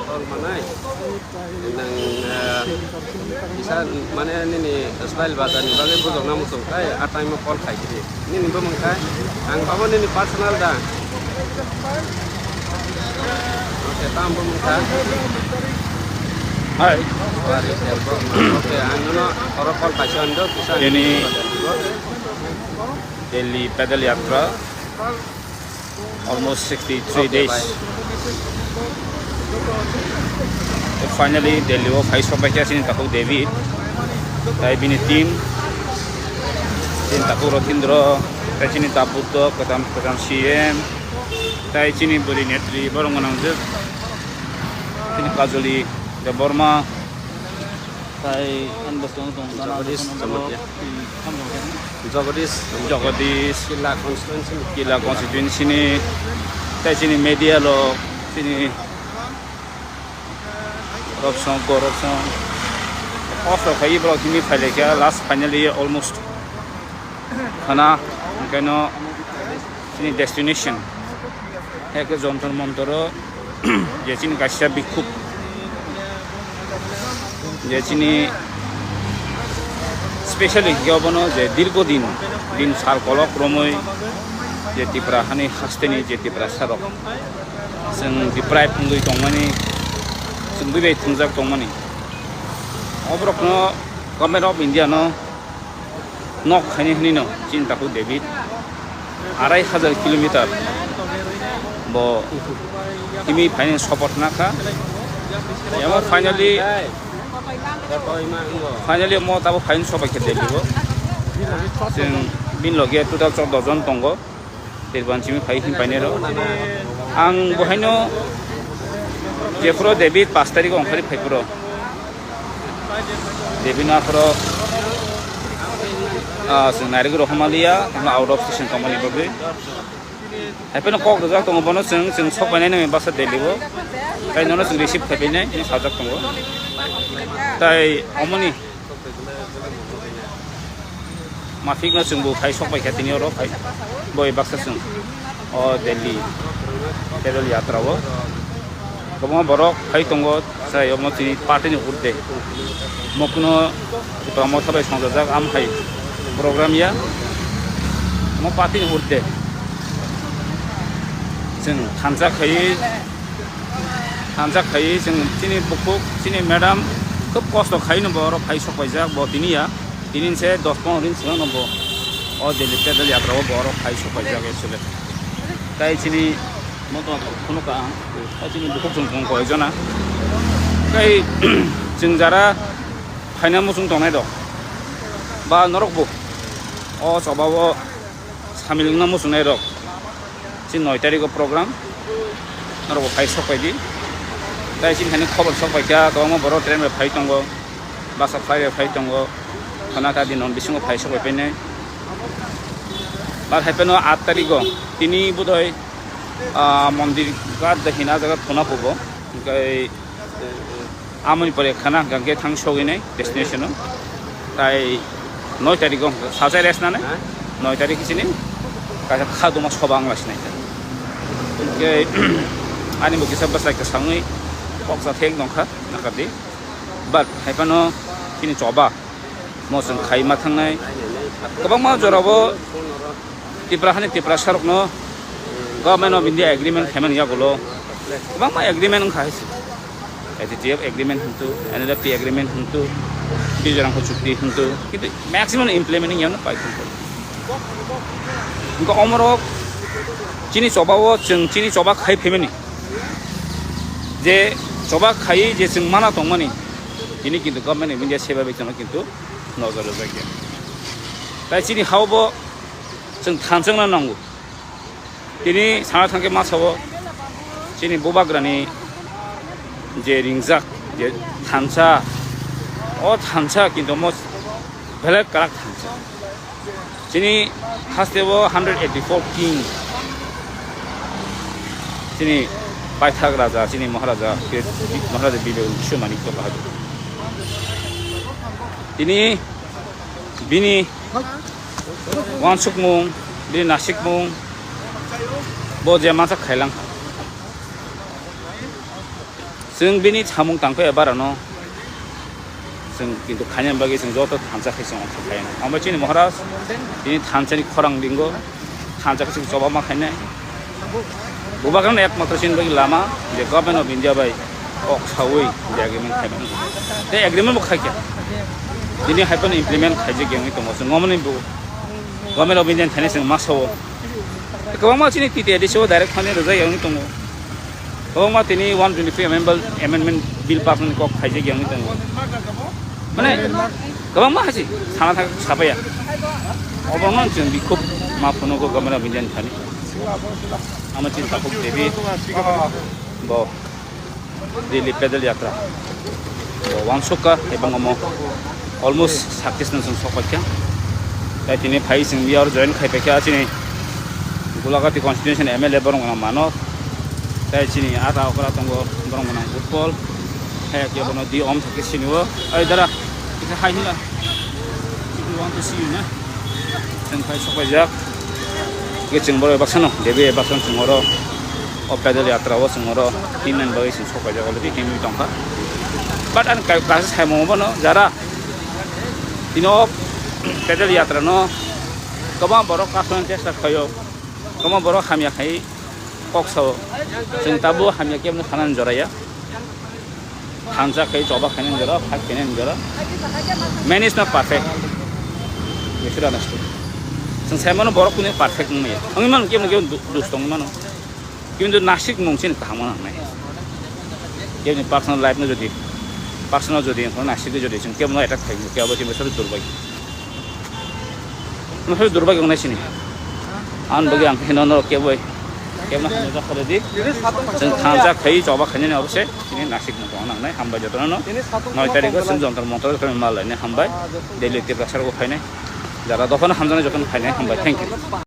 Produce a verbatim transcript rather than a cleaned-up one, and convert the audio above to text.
Call manai. Nang, eh, kisa mane nini style bazar ni bagwi bujokna muchung khai, a time o call khai khe. Nini bumung khai, ang babo nini personal da. Okay, tam bumung khai. Hi. Okay, ang nono oro call khai se ando kisa. Nini Delhi Pedal Yatra. Almost sixty-three days. Finally, Delhi o phai sopaikha chini takhuk David, tai bini team, chini takhuk Rotindro, tai chini ta Buddho, kwtam, kwtam C M, tai chini bwrwi netri, borok gwnang jwk, chini Kajoli Debbarma, tai ani bwskango tongo Jagadish Chamatia. Hmm, tamo khe. Jagadish Jagadish Killa constituency ni. Killa constituency ni, tai chini media rok, chini Robsong, Gorobsong. Kosto khai borok himwi phailaikha, last finally almost khana, hwnkhe no chini destination. Hai khe Jontor Montoro, je chini kaisa bikhuk, je chini specially hwnkhe obono je dirgo din, din sal kolok romwi je Tipra hani hasteni je Tiprasa rok chwng deprive wngwi tongmani, chwng buibai thwngjak tongmani. Oborokno Government of India no nok khaini hwnwi no chini takhuk David arai hajar kilometer bo himwi phaini support na kha. Emo finally, finally mo tabo phaini sobai khe Delhi o. Chwng bini loge total chordo jon tongo. Tirban simi phai him painai rok. Ang bohaino jephuru David pash tarikh o ongkhorwi phai phuru. David no aphuru, ah, chwng nairwgwi rohorma liya, out of station tongmani bagwi. Haiphano kok rwjak tongo bono chwng, chwng sok painai nangni baksa Delhi o. Tai nono chwng receive khai painai, hwnwi sajak tongo. Tai omoni Maphikno chwngbo phai sok bai kha tini oro phai boi baksa chwng o Delhi Pedal Yatra o kwbangma borok phai tongo, chai omo tini party ni urde mokno Tipra Motha bai songjajak am hai program ya omo party ni urde chwng thansa khai. Thansa khai chwng chini bukhuk, chini madam khub kosto khai no bo oro phai sok paijak, bo tini ya, tini se dos pondro din swkang no bo o Delhi Pedal Yatra o bo oro phai sok paijak actually. Tai chini moto phunuk ka ang, tai chini bukhuk chwng tong koi jona. Tai chwng jara phaina muchung tongnai rok ba norok bo o choba o samil wngna muchungnai rok. Chini noi tarikh o program. Norok bo phai sok pai di. Tai chini hani khobor sok pai kha, kwbangma borok train bai phai tongo, bus o flight bai phai tongo. Khana ta di non bisingo phai sok pai painai. Bar hai phano aat tarikh o tini bodoi, ah, mondir ghat de hina jaga thuna phubo. Hwnkhe Amoni pore khana hwnkha khe thang sogwi nai destination o. Tai noi tarikh o hwnkha sacha rest nanai. Noi tarikh chini kaisa khaduma soba wngla sinai kha. Hwnkhe ani bo kisa bwsai kwsangwi koksa thek nongkha nakhardi. But haiphano chini choba mo chwng khai ma thangnai. Kwbangma jorabo Tipra hani Tiprasarokno Government of India agreement khaimani yagulo kwbangma agreement wngkha hai se. A T T F agreement hintu, N L F T agreement hintu, Bijorangko chukti hintu, kintu maximum implementing yano pai hintu. Hwnkhe omorok chini choba o chwng chini choba khai phaimani je choba khai je chwng mana tongmani tini kintu Government of India seba bai chwngno kintu nojor rwjakya. Tai chini ha o bo chwng thansa wngna nango. Tini sana thangkhe ma sao chini bubagrani je ringjak je thansa, o thansa kintu mo belai kwrak thansa. Chini haste o hundred eighty-four king chini paithak raja, chini Maharaja, Maharaja Bibek Biswamanik to bahai. Tini bini wansukmung, bini nasikmung, bo je mansa khailang. Chwng bini samung tangkhe barano chwng kintu khaina bagwi chwng joto thansa khai chwng ongkha khaina. Omo chini Maharaj bini thansani khorang ringo, thansa khai chwng choba ma khainai. Bubagrano ekmatro chini bagwi lama je Government of India bai kok sawi je agreement khaimani. Tei agreement bo khaikha. Bini hai phano implement khaijak wngwi tongo. Chwng omoni bo Government of India ni thani chwng ma sao. Kwbangma chini T T A D C o direct funding rwjak wngwi tongo. Kwbangma tini one twenty three amendment, amendment bill pass ni kok khaijak wngwi tongo. Mane kwbangma hasi sana thang sapaya. Obono chwng bikhuk ma phunugo Government of India ni thani. Ama chini takhuk debi bo Delhi Pedal Yatra. Bo wansukha ebong omo almost success no chwng sokpaikha. Tai tini phai chwng biya oro join khaipaikha chini Gulagati constituency M L A borok no mano. Tai chini ata okra tongo borok no Utpol. Hai ke bono di om thake sini o. Ai dara. Ita hai hina. If you want to see you na. Chwng phai sokpaijak. Ke chwng borok baksa no. Debi baksa no chwng oro. O pedal yatra o chwng oro tin nan bagwi chwng sok paijak already himwi tongkha. But ang ka-, kaisa saimung bono jara tini o pedal yatra no kwbang borok kasonani chesta khlaio, kwbang borok hamya khai kok sao, chwng tabuk hamya kebo no sanani joraya. Thansa khai choba khainani jora, phak khainani jora. Man is not perfect. We should understand. Chwng saimano borok kunu perfect wngmaya. Wngwi mano kebo no kebo du-, dus tongwi mano. Kintu nasik mung chini kaham wngna nangnai. Keboni personal life no jodi, personal jodi, nasik jodi chwng kebo no attack khai, kebo chini bwswk durbagyo. Bwswk durbagyo wngnai chini. Ang bagwi ang khe no, no kebo, kebo no hamjak kha di. Chwng thansa khai choba khainani obose chini nasik mung tongna nangnai. Hambai jotono no. Noi tarikh o chwng Jantar Mantar o khe mal lainai hambai. Delhi Tiprasa o phainai. Jara dophano hamjaknai jotono phainai hambai. Thank you.